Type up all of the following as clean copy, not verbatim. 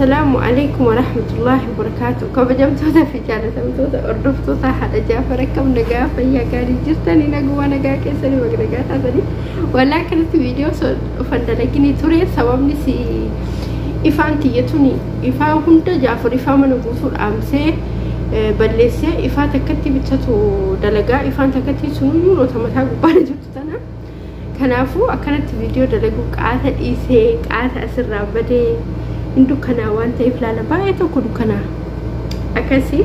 Salaamu alaikum warahmatullahi wabarakaatu. Kabajamtoota fi jaalatamtoota hordoftoota haadha Jaafar, akkam nagaa, fayyaa gaarii jirtanii? Nagumaa, nagaa keessanii, baga nagaa taatanii. Walaa akkanatti viidiyoo dhufan dalaginii ture. Sababni si ifaan tiyyatuni ifaa hunda Jaafar ifaa mana guutuu dhaamsee balleessee, ifaa takkatti bitatu dalagaa, ifaan takkatti sunuyyuu noota mataa gubbaarra jirtu tana. Kanaafuu akkanatti viidiyoo dalaguu qaata dhiisee, qaata asirraa badee hin dukkanaa waan ta'eef, laala, baay'ee tokko dukkanaa. Akkasii,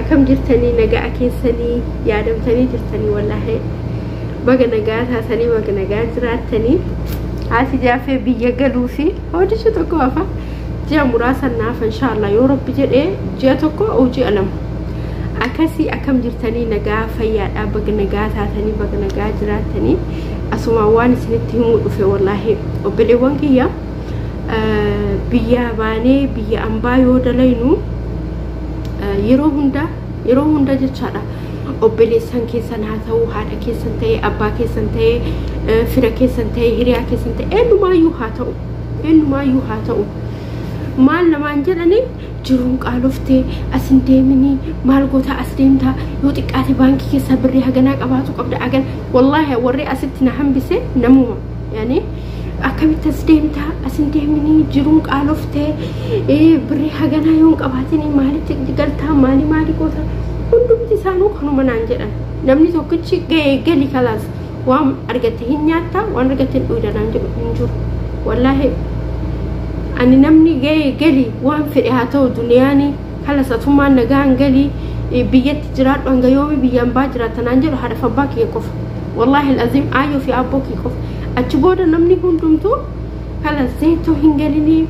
akkam jirtanii? Nagaa keessanii? Yaadamtanii jirtanii? Wallaahi baga nagaa taatanii, baga nagaa jiraattanii. Haati Jaafee biyya galuu fi hojii tokko hafa, ji'a muraasa naafa, inshaallah, yoo Rabbi jedhee ji'a 1, ji'a 2 akkasii. Akkam jirtanii? Nagaa fayyaadhaa? Baga nagaa taatanii, baga nagaa jiraattanii. Asumaan waan isinitti himuu dhufe, wallaahi obboleewwan kiyya, biyya baanee biyya ambaa yoo dalaynu yeroo hunda, yeroo hunda jechaadha, obboleessan keessan haa ta'u, haadha keessan ta'e, abbaa keessan ta'e, fira keessan ta'e, hiriyaa keessan ta'e, eenyumaayyuu haa ta'u, eenyumaayyuu haa ta'u, maal namaan jedhanii, jiruun qaaloftee as hin deeminii, maal goota as deemtaa, yoo xiqqaate baankii keessaa birrii haganaa qabaatu qabda hagan. Wallaahi warri asitti na hambise namuma, yaani akkamitti as deemtaa, as hin deeminii, jiruun qaaloftee, birrii haganaa yoo hin qabaatinii maalitti galtaa, maali maali goota, hundumti isaanuu kanuma naan jedhan. Namni tokkichi ga'ee gali kalaas, waan argatte hin nyaatta, waan argatte hin dhuyda naan jedhu hin jiru. Wallaahi ani namni ga'ee gali, waan fedhe haa ta'u, duniyaani kalas, atummaan nagaan galii biyyatti jiraadhu, hanga yoomi biyyaan baa jiraata naan jedhu haadha abbaa kiyya qofa. Wallaahi alazim, aayyoo fi abboo kiyya qofa. Achi booda namni hundumtuu kalas, zeetoo hin galinii,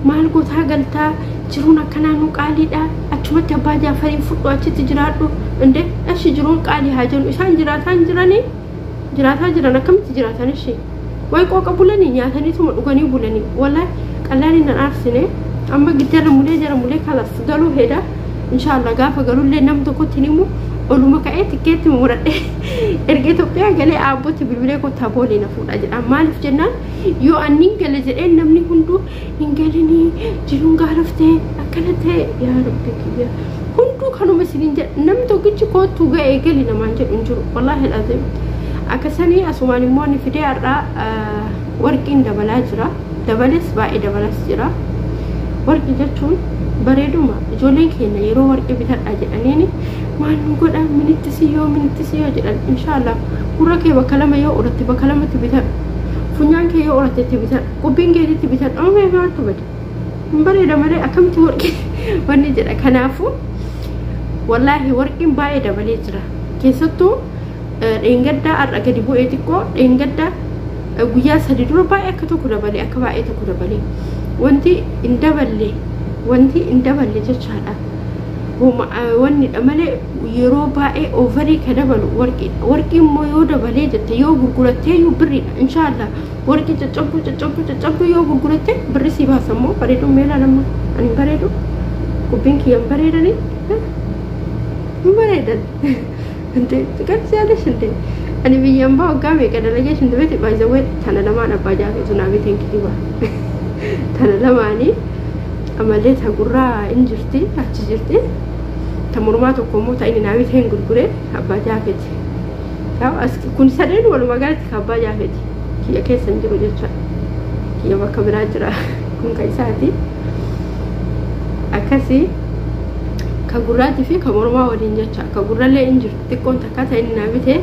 maal gootaa galtaa, jiruun akkanaa nu qaaliidha, achumatti abbaa Jaafariin fudhu, achitti jiraadhu. Inde ashi jiruun qaalii haa jennu, isaan jiraataa hin jiranii? Jiraataa jiran. Akkamitti jiraatan? Ishee way qooqa bulanii, nyaataniituma dhuganii bulanii. Wallahi qallaanii nan aarsine. Amma jara mulee, jara mulee kalas galuu heda, inshaallah. Gaafa galullee nam tokkotti himu, oluma ka'ee tikkeetti muradhe. Erga Itoophiyaa galee aabbootti bilbilee kottaa boolee na fuudha jedha. Maaliif jennaan, yoo annin gale jedhee namni hunduu hin galinii, jiruun gaaloftee akkana ta'e, yaa Rabbi kiyya, hunduu kanuma isiniin jedha. Namni tokkichi koottuu ga'ee gali namaan jedhu hin jiru, wallaahi alazim. Akkasanii asumaan immoo ni fidee har'aa warqiin dabalaa jira, dabales baay'ee dabalas jira. Warqii jechuun bareeduma. Ijoolleen keenya yeroo warqii bitadhaa jedhaniini maal nu godha, minitti siyyoo, minitti siyyoo jedhan. Inshaallah, gurra kee bakka lama yoo uratte bakka lamatti bitadhu, funyaan kee yoo uratte itti bitadhu, qubbiin keetitti bitadhu. Amma maaltu bade? Hin bareeda malee akkamitti warqii wanni jedha? Kanaafuu wallaahi warqiin baay'ee dabalee jira. Keessattuu dheengaddaa har'a gadi bu'ee xiqqoo, dheengaddaa guyyaa 3 dura baay'ee akka tokko dabalee, akka baay'ee tokko dabalee. Wanti hin daballe, wanti hin daballe jechaadha wanni dha malee, yeroo baay'ee overii ka dabalu warqiidha. Warqii immoo yoo dabalee jette, yoo gurgurattee iyyuu birriidha. Inshaallah, warqii caccabduu caccabduu caccabduu yoo gurguratte birri sii baasa. Immoo bareedu meelaa nama ani bareedu, qubbiin kiyya hin bareedanii? Hin bareedan እንዴ? ትቀርጽያለሽ እንዴ? Ani biyyaan baa waggaa meeqa dalagee shinti beeti baay'isawwee. Tana lamaan abbaa Jaafeetu naa biteen kijiba. Tana lamaanii amalee ta gurraa hin jirti, achi jirti. Ta mormaa tokko immoo ta inni naa biteen gurgure abbaa Jaafeeti. Kun sadeen walumaa galatti ka abbaa Jaafeeti, kiyya keessa hin jiru jecha, kiyya bakka biraa jira, kun ka isaati. Akkasii ka gurraatii fi ka mormaa waliin jecha. Ka gurrallee hin jirtu xiqqoon takka, ta inni naa bite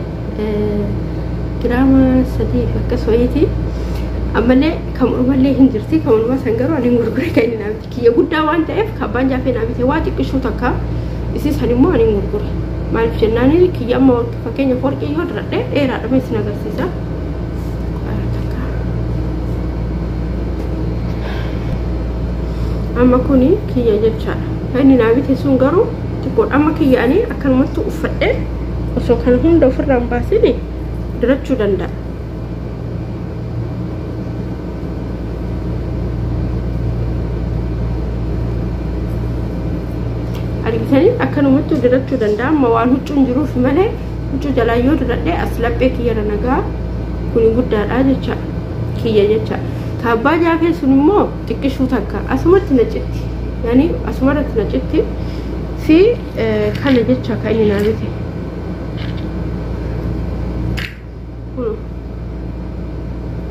giraama 3 fi akkas wayiiti. Ammallee ka mormallee hin jirti. Ka mormaa san garuu ani gurgure. Ka inni naa bite kiyya guddaa waan ta'eef, ka abbaan Jaafee naa bite waa xiqqishuu takka, isii san immoo ani gurgure. Maaliif jennaan, kiyya amma fakkeenyaaf warqii yoo diradhe dheeraadha, isin agarsiisa. Amma kuni kiyya jechaadha. Kan inni naa bite sun garuu xiqqoodha. Amma kiyya ani akkanumatti uffadhe osoo kana hunda ofirraa hin baasini dirachuu danda'a. Argitanii, akkanumatti dirachuu danda'a. Amma waan huccuun jiruuf malee, huccuu jalaa yoo diradhe as laphee kiyyarra nagaa. Kuni guddaadha jecha, kiyya jecha. Kaabbaa jaafee sun immoo xiqqishuu takka asumatti na citti. Yani asumarratti na citti fi kana jecha kan inni naa bite.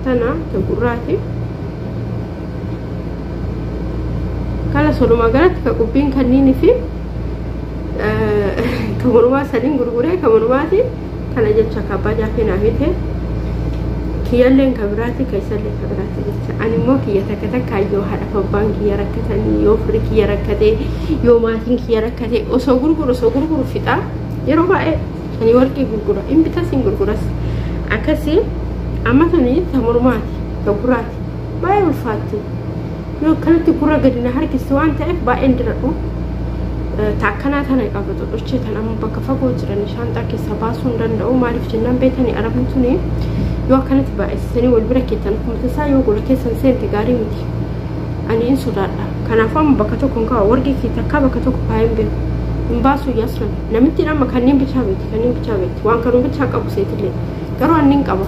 Tana ta gurraati. Kana solumaa galatti ka qubbiin kanniini fi ka mormaa sadiin gurguree ka mormaati kana jecha kaabbaa jaafee naa bite. Kiyyalleen ka biraati ka isallee ka biraati jecha. Ani immoo kiyya takka takka yoo haadha abbaan kiyya rakkatanii yoo firri kiyya rakkatee yoo maatiin kiyya rakkatee osoo gurguru fixaa yeroo baay'ee ani warqii gurgura hin bitas hin gurguras akkasii amma tuni ta mormaati ta gurraati baay'ee ulfaatti yoo akkanatti gurra gadi na harkisti waan ta'eef baay'een diradhu. Ta akkanaa tana qaba xoxochee tan amma bakka fagoo jiran shaanxaa keessaa baasuu hin danda'u maaliif jennaan beetanii arabni tuni yoo akkanatti baay'isanii wal bira keessan akkuma tasaa yoo gola keessan seente gaarii miti ani hin sodaadha kanaafuu amma bakka tokko hin kaa'u warqii kee takkaa bakka tokko kaa'ee hin beeku hin baasu yaaslan namittiin amma kanneen bichaa beekti waan kanuu bichaa qabu seetillee garuu anni hin qaba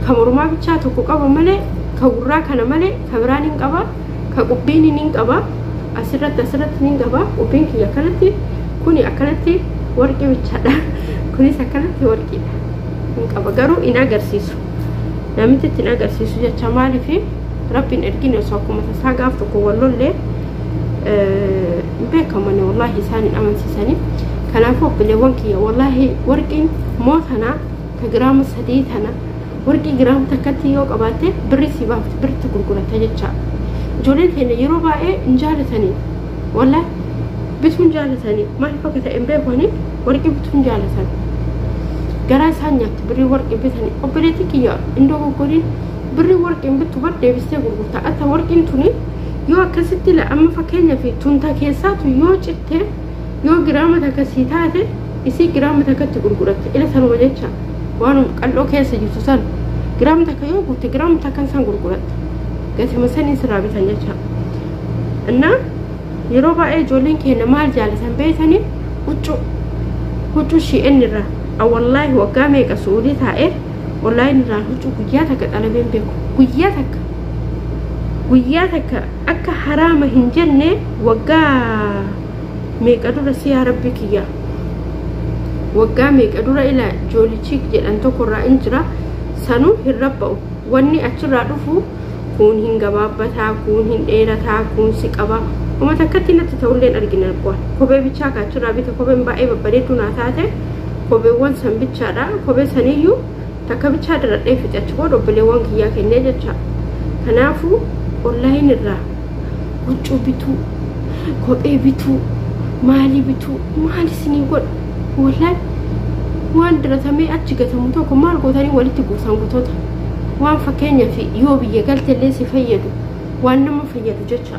ka mormaa bichaa tokko qaba malee ka gurraa kana malee ka biraan hin qaba ka qubbiin hin qaba asirratti hin qaba qubbiin kiyya akkanatti kuni akkanatti warqii bichaadha kunis akkanatti warqiidha hin qaba garuu hin agarsiisu namitti hin agarsiisu jecha maaliif rabbiin ergine osoo akkuma tasaa gaaf tokko wal lollee beekamani wallaahi isaan hin amansiisanii kanaafuu obboleewwan kiyya wallaahi warqiin moo tanaa ka giraama 3 tana warqii giraama takkatti yoo qabaatte birri si baafti birritti gurguratta jecha ijoolleen keenya yeroo baay'ee hin jaalatanii wallaahi bituu hin jaalatanii maaliif akka ta'e hin beekani warqii bituu hin jaalatan garaa isaan nyaatti birrii warqii bitanii obboleettii kiyya hin dogoggoriin birrii warqiin bittu bar deebistee gurgurta atta warqiin tuni yoo akkasitti amma fakkeenyaaf tunta keessaatu yoo citte yoo giraama takka sii taate isii giraama takkatti gurguratte ila sanuma jecha waan qal'oo keessa jirtu san giraama takka yoo guutte giraama takkan san gurguratte gatima sanii sirraa bitan jecha. Innaa yeroo baay'ee ijoolleen keenya maal jaalatan beekanii huccuu shi'een irraa wallaahi waggaa meeqa su'uudii taa'ee wallaahi irraa huccuu guyyaa takka xalabeen beeku guyyaa takka akka haraama hin jenne waggaa meeqa dura siyaa rabbi kiyya waggaa meeqa dura ila joolichik jedhan tokkorraa in jira sanuu hin rabba'u wanni achirraa dhufu kun hin gabaabbataa kun hin dheerataa kun si qaba uma takkatti natti ta'ulleen argina bu'an kophee bichaa kaachirraa bita kopheen baay'ee babbareedduu naa taate kopheewwan san bichaadha kophee saniyyuu takka bichaa daradhee fixe achi booda obboleewwan kiyyaa kennee jecha kanaafuu onlaayin irraa huccuu bituu kophee bituu maalii bituu maal isinii godha wallaahi waan diratamee achi gatamu tokko maal gootanii walitti guutan gotoota waan fakkeenyaaf yoo biyya galtellee si fayyadu waan nama fayyadu jecha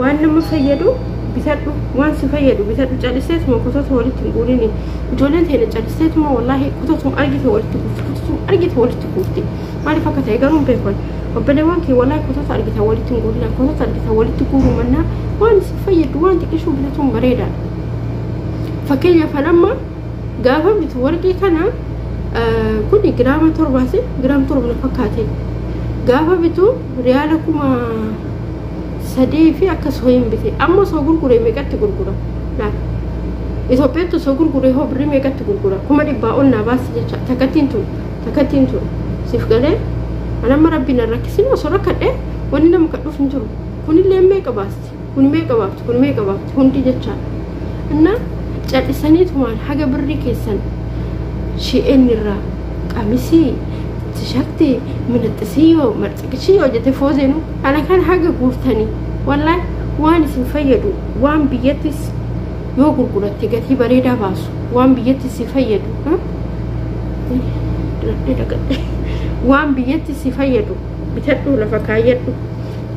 waan nama fayyadu bitadhu waan si fayyadu bitadhu calliseetuma kutoota walitti hin guurini ijoolleen teenya calliseetuma wallaahi kutootuma argite walitti guurti kutootuma argite walitti guurti maaliif akka ta'e garuu hin beekan obboleewwan kee wallaahi kutoota argita walitti hin guurina kutoota argita walitti guuru mannaa waan si fayyadu waan xiqqishuu bitatuun bareedaadha. Fakkeenyaaf amma gaafa bitu warqii kana kuni giraama 7 giraama 7 na fakkaate gaafa bitu riyaala 3,000 fi akkas hoyin bite amma osoo gurguree meeqatti gurgura laal Itoophiyaatti osoo gurguree hoo birrii meeqatti gurgura 100,000 ol naa baasi jecha takkattiin tun siif galee anamma rabbiin na rakkisin osoo rakkadhe wanni nama kadhuuf hin jiru kunillee meeqa baasti kun meeqa baafti kun meeqa baafti hundi jecha inna callisaniitumaan haga birrii keessan shi'een irraa qamisii tishartii minaxxisiyyoo marxiqishiyyoo jette foozeenu ana kan haga guurtanii wallaahi waan isin fayyadu waan biyyattis yoo gurguratte gatii bareedaa baasu waan biyyatti si fayyadu waan biyyatti si fayyadu bitadhu lafa kaayyadhu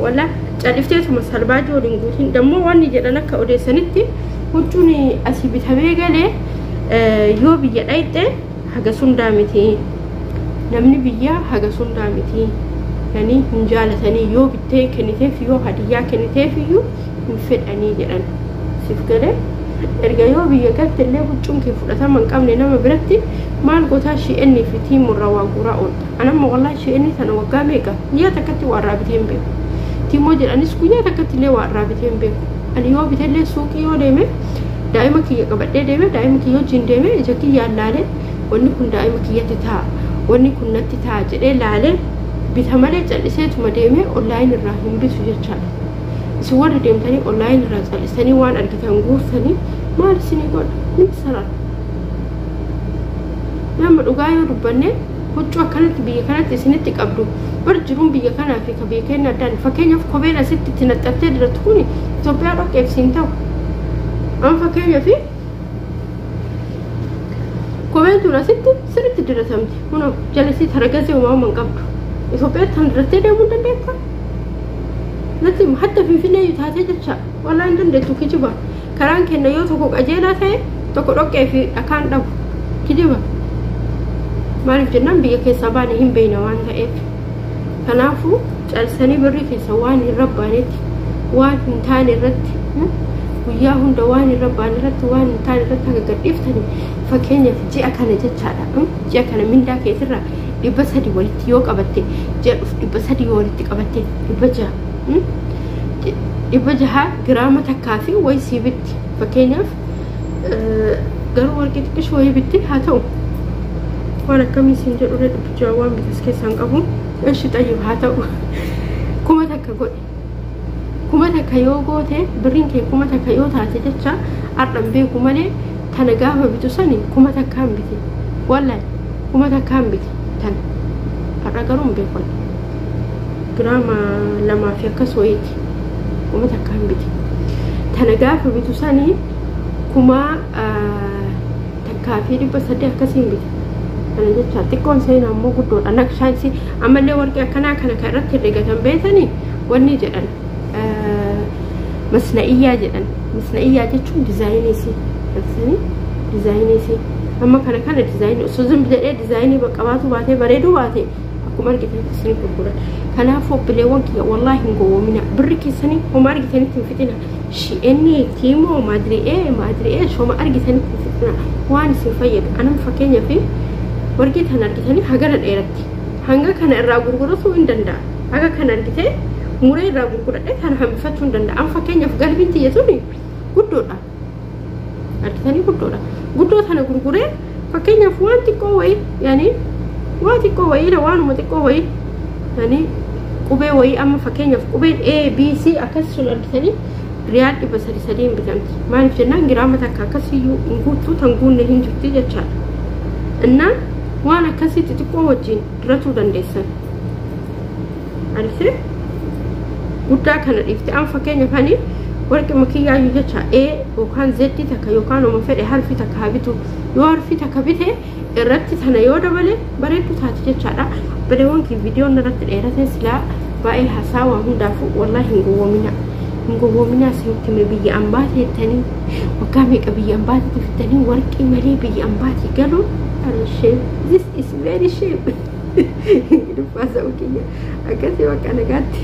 wallaahi callifteetuma salbaajii waliin guutin dammoo waan jedhan akka odeessanitti huccuun asii bitamee galee yoo biyya dhayxe haga sundaa miti namni biyyaa haga sundaa miti yani hin jaalatanii yoo bittee kenniteef yoo hadiyyaa kenniteef iyyuu hin fedhanii jedhan siif galee Erga yoo biyya galte illee huccuun kee fudhatama hin qabne nama biratti maal gootaa Shein fi Temu irraa waa guuraa oolta? Anamma wallaahi Shein tana waggaa meeqa guyyaa takkatti waa irraa bitee hin beeku. Temu jedhanis guyyaa takkatti illee waa irraa bitee hin beeku. Ani yoo bitellee suuqii yoo deeme daa'ima kiyya qabadhee deeme, daa'ima kiyya wajjin deeme, ija kiyyaan laalee wanni kun daa'ima kiyyatti ta'a, wanni kun natti ta'a jedhee laalee bita malee calliseetuma deemee online irraa hin bitu jechaadha. Isin warri deemtanii online irraa callisanii waan argitan guurtanii maal isinii godha? Ni sarara. Nama dhugaa yoo dubbanne huccuu akkanatti biyya kanatti isinitti qabdu bar jiruun biyya kanaa fi ka biyya keenya addaan. Fakkeenyaaf, kopheen asitti itti naxxattee dirattu kun Itoophiyaa dhoqqeef siin ta'u. Amma fakkeenyaaf kopheen tun asitti sirriitti diratamti. Kunoo jala isii taragazee uumamaa hin qabdu. Itoophiyaatti tan dirattee deemuu hin dandeettaa? Natti hatta Finfinnee iyyuu taatee jecha walaa hin dandeettu, kijiba. Karaan kenna yoo tokko qajeelaa ta'e tokko dhoqqee fi dhakaan dhabu, kijiba. Maaliif jennaan biyya keessaa baane hin beekna waan ta'eef. Kanaafuu calsanii birrii keessa waan hin rabbaanetti, waan hin taane irratti, guyyaa hunda waan hin rabbaane irratti, waan hin taane irratti haga gadhiiftanii. Fakkeenyaaf, ji'a kana jechaadha. Ji'a kana mindaa keetirraa 300 walitti yoo qabatte, ji'a dhufu 300 yoo walitti qabatte, 600. 600 giraama takkaa fi wayi sii bitti. Fakkeenyaaf garuu warqii xiqqishoo wayii bitti haa ta'u. Waan akkamii siin jedhu 600 waan bitas keessaan qabu. Ishi xayyib haa ta'u. 1000 godhe. 1000 yoo goote, birriin kee 1000 yoo taate jecha, har'an beeku malee tana gaafa bitu sani 1000n bite. Wallahi 1000n bite tana. Har'a garuu hin beeku. Giraama lamaa fi akkas wayiiti. 1000n bite. Tana gaafa bitu sani 1800 akkasiin bite. Kana jecha xiqqoon seenaa immoo guddoodha. Naqshaan isii ammallee warqii akkanaa kana kan irratti herregatan beetanii wanni jedhan masna'iyyaa jedhan. Masna'iyyaa jechuun dizaayinii isii. Argitanii, dizaayinii isii. Amma kana dizaayinii osoo zim jedhee dizaayinii qabaatu baatee bareeduu baate akkuma argitanitti isin gurguran. Kanaafuu obboleewwan kiyya, wallaahi hin gowwoomina. Birri keessanii homa argitanitti hin fixina. Shein, Temu, maadri'ee maadri'ee shoma argitanitti hin fixina. Waan isin fayyadu. Anam fakkeenyaaf warqii tan argitanii hagana dheeratti. Hanga kana irraa gurguratuu hin danda'a. Haga kana argitee muree irraa gurguradhee kana hambifachuu hin danda'a. Amma fakkeenyaaf galbiin tiyya tuni guddoodha. Argitanii, guddoodha. Guddoo tana gurguree fakkeenyaaf waan xiqqoo wayii, yaani waan xiqqoo wayii, waanuma xiqqoo wayii, yaani qubee wayii, amma fakkeenyaaf qubeen A B C akkas sun argitanii riyaal 300 sadiin bitamti. Maaliif jennaan giraama takka akkasiyyuu hin guuttuu, tan guunne hin jirti jechaadha. Innaa waan akkasii xixiqqoo wajjin diratuu dandeessan. Argitee guddaa kana dhiifte. Amma fakkeenyaaf ani warqii makiyyaayyuu jecha A yookaan Z takka yookaan oma fedhe harfi takka haa bitu. Yoo harfi takka bite irratti tana yoo dabale bareedduu taati jechaadha. Obboleewwan kee, viidiyoon irratti dheerate silaa baay'ee hasaawaa. Hundaafuu wallaahi hin gowwoomina. Hin gowwoominaa isinitti hime. Biyya ambaa teettanii waggaa meeqa biyya ambaatitti fittanii warqii malee biyya ambaatii galuun shame. This is very shame. Ingiliffaa sa'u kiyya akkasii bakka nagaatti.